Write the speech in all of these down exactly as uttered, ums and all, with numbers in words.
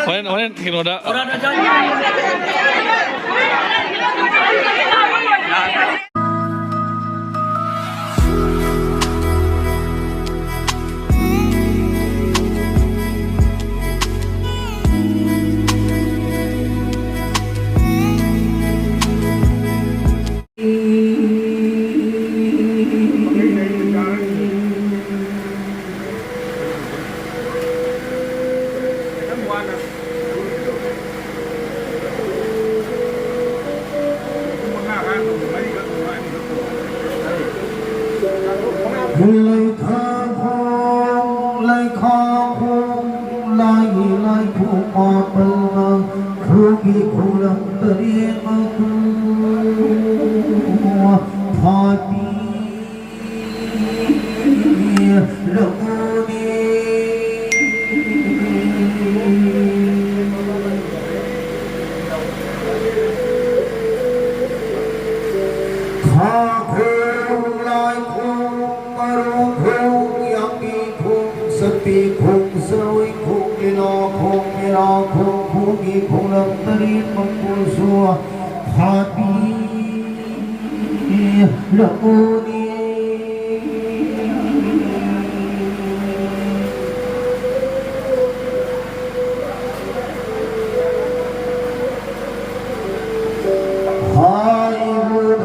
ꯍꯣꯔꯦꯟ, ꯍꯣꯔꯦꯟ ꯀꯩꯅꯣꯗ꯫ ꯂꯩꯈꯥ ꯈꯣꯡ, ꯂꯩꯈꯥ ꯈꯣꯡ, ꯂꯥꯏꯒꯤ ꯂꯥꯏꯈꯣꯡ ꯃꯥꯄꯜꯅ ꯈꯨꯒꯤ ꯈꯨꯂꯪ ꯇꯔꯦꯠ ꯃꯄꯨ ꯐꯥꯕꯤ ꯔꯃꯣꯅꯤ꯫ ꯈꯥ ꯈꯣꯡ, ꯂꯥꯏ ꯈꯣꯡ, ꯃꯔꯨ ꯈꯣꯡ, ꯌꯥꯝꯕꯤ ꯈꯣꯡ, ꯁꯛꯄꯤ ꯈꯣꯡ, ꯁꯔꯣꯏ ꯈꯣꯡ, ꯂꯤꯂꯥ ꯈꯣꯡ, ꯃꯦꯔꯥ ꯈꯣꯡ, ꯈꯣꯡꯒꯤ ꯈꯣꯡꯂꯞ ꯇꯔꯦꯠ ꯃꯄꯨꯁꯨ ꯐꯥꯕꯤ ꯔꯃꯣꯅꯤ꯫ ꯍꯥꯏꯕꯗꯣ꯫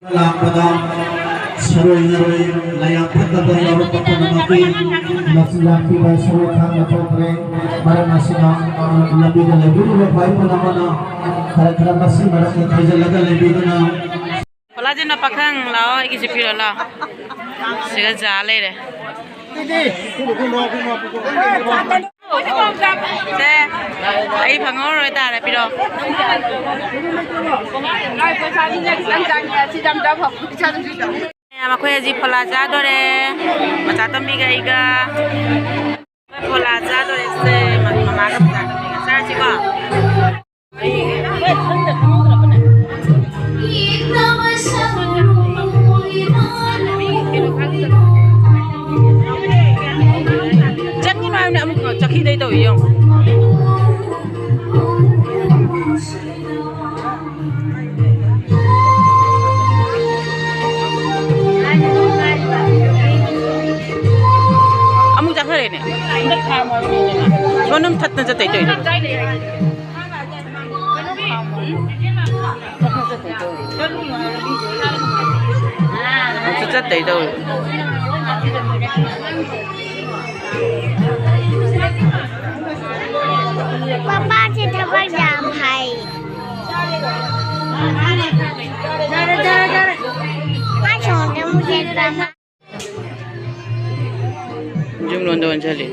ꯂꯥꯛꯄꯗ ꯁꯔꯣꯏ ꯅꯔꯣꯏ ꯂꯥꯏꯌꯥꯝ ꯐꯠꯇꯕ ꯌꯥꯎꯔꯛꯄ ꯄꯨꯝꯅꯃꯛꯀꯤ ꯂꯥꯛꯄꯤꯕ ꯁꯔꯣꯏ ꯈꯥꯡꯅ ꯊꯣꯛꯈ꯭ꯔꯦ꯫ ꯃꯔꯝ ꯑꯁꯤꯅ ꯂꯝꯕꯤꯗ ꯂꯩꯕꯤꯔꯤꯕ ꯈ꯭ꯋꯥꯏ ꯄꯨꯝꯅꯃꯛꯅ ꯈꯔ ꯈꯔ ꯃꯁꯤ ꯃꯔꯛꯇ ꯊꯩꯖꯤꯜꯂꯒ ꯂꯩꯕꯤꯗꯨꯅ ꯐꯣꯂꯥꯖꯤꯅ ꯄꯥꯈꯪ ꯂꯥꯛꯑꯣ, ꯑꯩꯒꯤꯁꯨ ꯄꯤꯔꯣ ꯂꯥꯛꯑꯣ꯫ ꯁꯤꯒ ꯖꯥ ꯂꯩꯔꯦ꯫ ꯁꯦ, ꯑꯩ ꯐꯪꯍꯧꯔꯣꯏ ꯇꯥꯔꯦ, ꯄꯤꯔꯣ꯫ ꯃꯈꯣꯏ ꯍꯧꯖꯤꯛ ꯐꯣꯂꯥ ꯆꯥꯗꯣꯔꯦ, ꯃꯆꯥ ꯇꯝꯕꯤꯒ ꯑꯩꯒ꯫ ꯐꯣꯂꯥ ꯆꯥꯗꯣꯔꯦ ꯁꯦ, ꯃꯃꯥꯒ ꯃꯆꯥ ꯇꯝꯕꯤꯒ ꯆꯥꯔꯁꯤꯀꯣ꯫ ꯆꯠꯈꯤꯅꯨ ꯍꯥꯏꯕꯅꯦ, ꯑꯃꯨꯛ ꯆꯠꯈꯤꯗꯩ ꯇꯧꯏ ꯌꯦꯡꯉꯨ꯫ ꯑꯃꯨꯛ ꯆꯠꯈ꯭ꯔꯦꯅꯦ꯫ ꯁꯣꯝꯗ ꯊꯠꯇꯅ ꯆꯠꯇꯩ ꯇꯧꯏꯗꯣ꯫ ꯆꯠꯇꯩ ꯇꯧꯏ꯫ ꯄꯥꯄꯥꯁꯦ ꯊꯕꯛ ꯌꯥꯝ ꯍꯩ꯫ ꯃꯥ ꯁꯣꯝꯗ ꯑꯃꯨꯛ ꯆꯠꯄ꯫ ꯌꯨꯝ ꯂꯣꯝꯗ ꯑꯣꯟꯁꯤꯜꯂꯤ꯫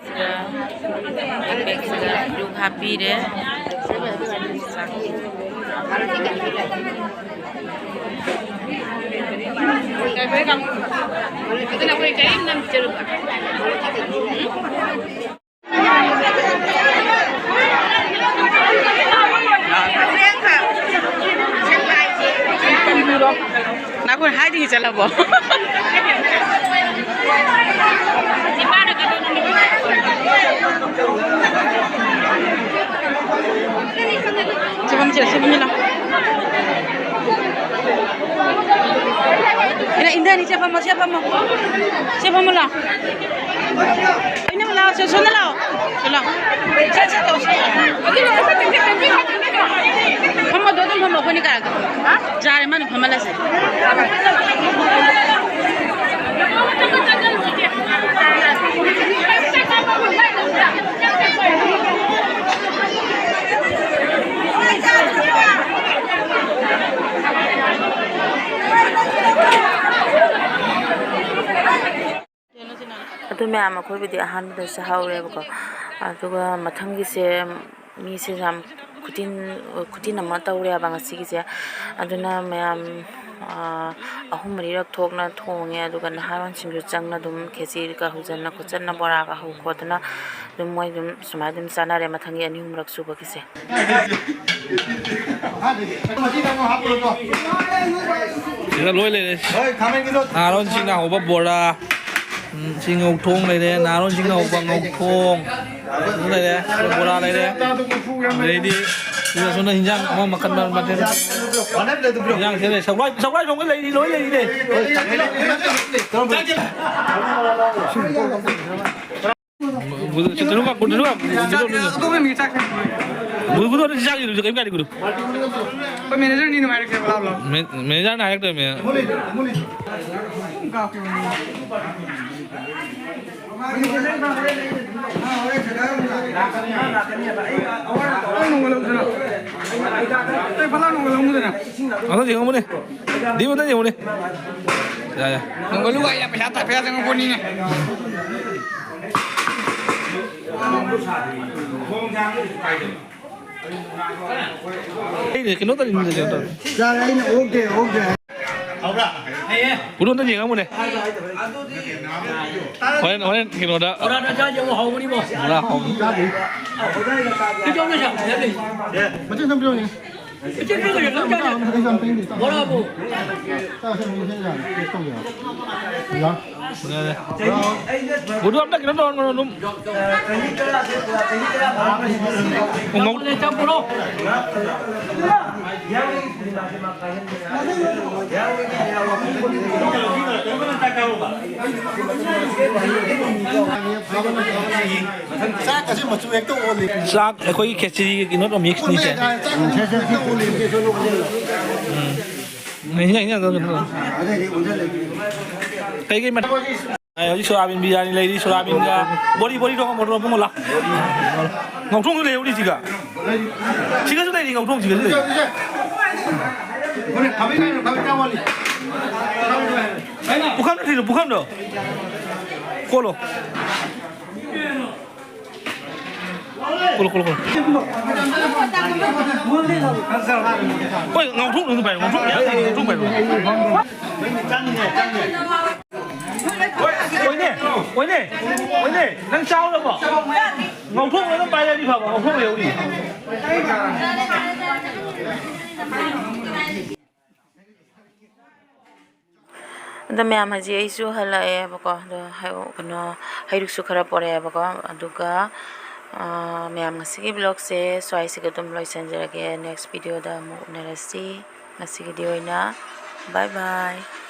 ꯁꯤꯒ ꯕꯦꯛꯁꯤꯒ ꯂꯨꯛ ꯍꯥꯞꯄꯤꯔꯦ꯫ ꯑꯗꯨꯅ ꯑꯩꯈꯣꯏ ꯀꯔꯤꯝ ꯅꯝꯖꯔꯨꯕ꯫ ꯅꯈꯣꯏ ꯍꯥꯏꯗꯤ ꯆꯠꯂꯕꯣ? ꯆꯦ ꯐꯝ, ꯆꯦ, ꯆꯦ ꯐꯝꯃꯨ ꯂꯥꯎ꯫ ꯏꯟꯗ-, ꯏꯟꯗꯅꯤ, ꯆꯦ ꯐꯝꯃꯣ, ꯆꯦ ꯐꯝꯃꯣ꯫ ꯆꯦ ꯐꯝꯃꯨ ꯂꯥꯎ꯫ ꯏꯅꯝꯃ ꯂꯥꯎ, ꯁꯣ-, ꯁꯣꯝꯗ ꯂꯥꯎ꯫ ꯁꯣ ꯂꯥꯎ꯫ ꯁꯦ, ꯁꯦ, ꯇꯧꯁꯦ꯫ ꯐꯝꯃꯣ, ꯑꯗꯨ ꯑꯗꯨꯝ ꯐꯝꯃꯣ, ꯑꯩꯈꯣꯏꯅꯤ ꯀꯥꯔꯛꯇ ꯐꯝꯃꯣ꯫ ꯌꯥꯔꯦ, ꯃꯥꯅ ꯐꯝꯍꯜꯂꯁꯦ꯫ ꯑꯗꯨ ꯃꯌꯥꯝ ꯑꯩꯈꯣꯏꯕꯨꯗꯤ ꯑꯍꯥꯟꯕꯗ ꯆꯥꯍꯧꯔꯦꯕꯀꯣ꯫ ꯑꯗꯨꯒ ꯃꯊꯪꯒꯤꯁꯦ ꯃꯤꯁꯦ ꯌꯥꯝ ꯈꯨꯇꯤꯟ, ꯈꯨꯇꯤꯟ ꯑꯃ ꯇꯧꯔꯦꯕ ꯉꯁꯤꯒꯤꯁꯦ꯫ ꯑꯗꯨꯅ ꯃꯌꯥꯝ, ꯑꯥ, ꯑꯍꯨꯝ ꯃꯔꯤꯔꯛ ꯊꯣꯛꯅ ꯊꯣꯡꯉꯦ꯫ ꯑꯗꯨꯒ ꯅꯍꯥꯔꯣꯟꯁꯤꯡꯁꯨ ꯆꯪꯅ ꯑꯗꯨꯝ ꯈꯦꯆꯤꯒ ꯍꯧꯖꯟꯅ ꯈꯣꯠꯆꯟꯅ, ꯕꯣꯔꯥꯒ ꯍꯧ ꯈꯣꯠꯇꯅ ꯑꯗꯨꯝ ꯃꯣꯏ ꯑꯗꯨꯝ ꯁꯨꯃꯥꯏꯅ ꯑꯗꯨꯝ ꯆꯥꯅꯔꯦ ꯃꯊꯪꯒꯤ ꯑꯅꯤ ꯑꯍꯨꯝꯔꯛ ꯁꯨꯕꯒꯤꯁꯦ꯫ ꯁꯤꯗ ꯂꯣꯏ ꯂꯩꯔꯦ꯫ ꯅꯍꯥꯔꯣꯟꯁꯤꯡꯅ ꯍꯧꯕ ꯕꯣꯔꯥ, ꯎꯝ, ꯁꯤ ꯉꯧꯊꯣꯡ ꯂꯩꯔꯦ, ꯅꯍꯥꯔꯣꯟꯁꯤꯡꯅ ꯍꯧꯕ ꯉꯧꯊꯣꯡ꯫ ꯑꯗꯨ ꯂꯩꯔꯦ, ꯕꯣꯔꯥ ꯂꯩꯔꯦ꯫ ꯑꯗꯩꯗꯤ ꯁꯤꯗ ꯁꯣꯝꯗ ꯍꯤꯟꯖꯥꯡ ꯑꯃ ꯃꯈꯜ ꯃꯈꯜ ꯃꯊꯦꯜ꯫ ꯍꯤꯟꯖꯥꯡ ꯁꯦꯝ ꯂꯩ꯫ ꯁꯧꯒ꯭ꯔꯥꯏ, ꯁꯧꯒ꯭ꯔꯥꯏ ꯊꯣꯡꯕ ꯂꯩꯔꯤ, ꯂꯣꯏ ꯂꯩꯔꯤꯅꯦ꯫ ꯃꯦꯅꯦꯖꯔꯅꯤ ꯑꯗꯨꯝ ꯍꯥꯏꯔꯛꯀꯦ, ꯂꯥꯎ, ꯂꯥꯎ꯫ ꯃꯦ-, ꯃꯦꯅꯦꯖꯔꯅ ꯍꯥꯏꯔꯛꯇꯣꯏꯅꯦ꯫ ꯑꯝꯇ ꯌꯦꯡꯉꯝꯃꯨꯅꯦ꯫ ꯗꯤꯕꯨ ꯑꯝꯇ ꯌꯦꯡꯉꯨꯅꯦ꯫ ꯌꯥ, ꯌꯥ꯫ ꯅꯣꯡꯒꯜꯂꯨꯒ ꯑꯩꯅ ꯄꯩꯁꯥ ꯇꯥ-, ꯄꯩꯁꯥ ꯆꯪꯉꯛꯄꯅꯤꯅꯦ꯫ ꯑꯩꯅꯦ, ꯀꯩꯅꯣ ꯇꯧꯔꯤꯅꯦ, ꯀꯩꯅꯣ ꯇꯧꯔꯤ꯫ ꯌꯥꯔꯦ, ꯑꯩꯅ ꯑꯣꯛꯇꯦ, ꯑꯣꯛꯇꯦ꯫ ꯍꯧꯔꯥ? ꯄꯨꯔꯣꯟꯗ ꯌꯦꯡꯉꯝꯃꯨꯅꯦ꯫ ꯍꯣꯔꯦꯟ, ꯍꯣꯔꯦꯟ ꯀꯩꯅꯣꯗ꯫ ꯕꯣꯔꯥꯗ ꯆꯥꯁꯦ, ꯑꯃꯨꯛ ꯍꯥꯎꯕꯅꯤꯕꯣ꯫ ꯕꯣꯔꯥ ꯍꯥꯎꯕꯅꯤ꯫ ꯀꯩꯗꯧꯔꯦ ꯁꯥ? ꯃꯆꯦ ꯊꯝꯕꯤꯔꯣꯅꯦ꯫ ꯃꯆꯦ ꯊꯝꯕꯤꯔꯣꯅꯦ꯫ ꯕꯣꯔꯥꯕꯨ꯫ ꯆꯥꯁꯦ, ꯃꯆꯦ ꯊꯝꯕꯤꯔꯣꯅꯦ꯫ ꯇꯦꯁ ꯇꯧꯒꯦꯔꯣ? ꯌꯥ꯫ ꯒꯨꯗꯨ ꯑꯝꯇ ꯀꯩꯅꯣ ꯇꯧꯍꯟꯒꯅꯨ ꯑꯗꯨꯝ꯫ ꯉꯧ-꯫ ꯆꯥꯛ ꯑꯁꯤ ꯃꯆꯨ ꯍꯦꯛꯇ ꯑꯣꯜꯂꯤ꯫ ꯆꯥꯛ ꯑꯩꯈꯣꯏꯒꯤ ꯈꯦꯆ꯭ꯔꯤꯒꯤ ꯀꯩꯅꯣ ꯇꯧ ꯃꯤꯛꯁꯅꯤꯁꯦ꯫ ꯆꯥꯛ ꯑꯁꯤ ꯃꯆꯨ ꯍꯦꯛꯇ ꯑꯣꯜꯂꯤ꯫ ꯎꯝ꯫ ꯏꯟꯖꯥꯡ, ꯏꯟꯖꯥꯡ ꯀꯩꯅꯣ ꯇꯧ꯫ ꯀꯩꯀꯩ ꯃꯊꯦꯜ? ꯑꯩ ꯍꯧꯖꯤꯛ ꯁꯣꯌꯥꯕꯤꯟ ꯕꯤꯔꯌꯥꯅꯤ ꯂꯩꯔꯤ, ꯁꯣꯌꯥꯕꯤꯟꯒ ꯕꯣꯔꯤ, ꯕꯣꯔꯤꯗꯣ ꯃꯣꯇꯣꯔ ꯄꯨꯡ ꯂꯥꯛ꯫ ꯉꯧꯊꯣꯡꯁꯨ ꯂꯩꯍꯧꯔꯤ ꯁꯤꯒ꯫ ꯁꯤꯒꯁꯨ ꯂꯩꯔꯤ, ꯉꯧꯊꯣꯡ ꯁꯤꯒꯁꯨ ꯂꯩꯔꯤ꯫ ꯄꯨꯈꯝꯗꯣ ꯊꯤꯔꯣ, ꯄꯨꯈꯝꯗꯣ꯫ ꯀꯣꯠꯂꯣ꯫ ꯀꯣꯠꯂꯣ, ꯀꯣꯠꯂꯣ, ꯀꯣꯠꯂꯣ꯫ ꯍꯣꯏ, ꯉꯧꯊꯣꯛꯅꯁꯨ ꯄꯥꯏꯌꯨ, ꯉꯧꯊꯣꯛ-, ꯉꯧꯊꯣꯛ ꯄꯥꯏꯌꯨ꯫ ꯑꯣꯏꯅꯦ, ꯑꯣꯏꯅꯦ, ꯑꯣꯏꯅꯦ, ꯅꯪ ꯆꯥꯎꯔꯕꯣ? ꯉꯧꯊꯣꯛꯅ ꯑꯗꯨꯝ ꯄꯥꯏꯔꯗꯤ ꯐꯕ, ꯉꯧꯊꯣꯛꯅ ꯌꯧꯔꯤ꯫ ꯑꯗꯣ ꯃꯌꯥꯝ, ꯍꯧꯖꯤꯛ ꯑꯩꯁꯨ ꯍꯜꯂꯛꯑꯦꯕꯀꯣ꯫ ꯑꯗꯣ ꯍꯩ-, ꯀꯩꯅꯣ, ꯍꯩꯔꯨꯛꯁꯨ ꯈꯔ ꯄꯣꯔꯛꯑꯦꯕꯀꯣ꯫ ꯑꯗꯨꯒ, ꯑꯥ, ꯃꯌꯥꯝ, ꯉꯁꯤꯒꯤ vlogꯁꯦ ꯁ꯭ꯋꯥꯏꯁꯤꯒ ꯑꯗꯨꯝ ꯂꯣꯏꯁꯤꯟꯖꯔꯒꯦ꯫ Next videoꯗ ꯑꯃꯨꯛ ꯎꯅꯔꯁꯤ꯫ ꯉꯁꯤꯒꯤꯗꯤ ꯑꯣꯏꯅ bye bye꯫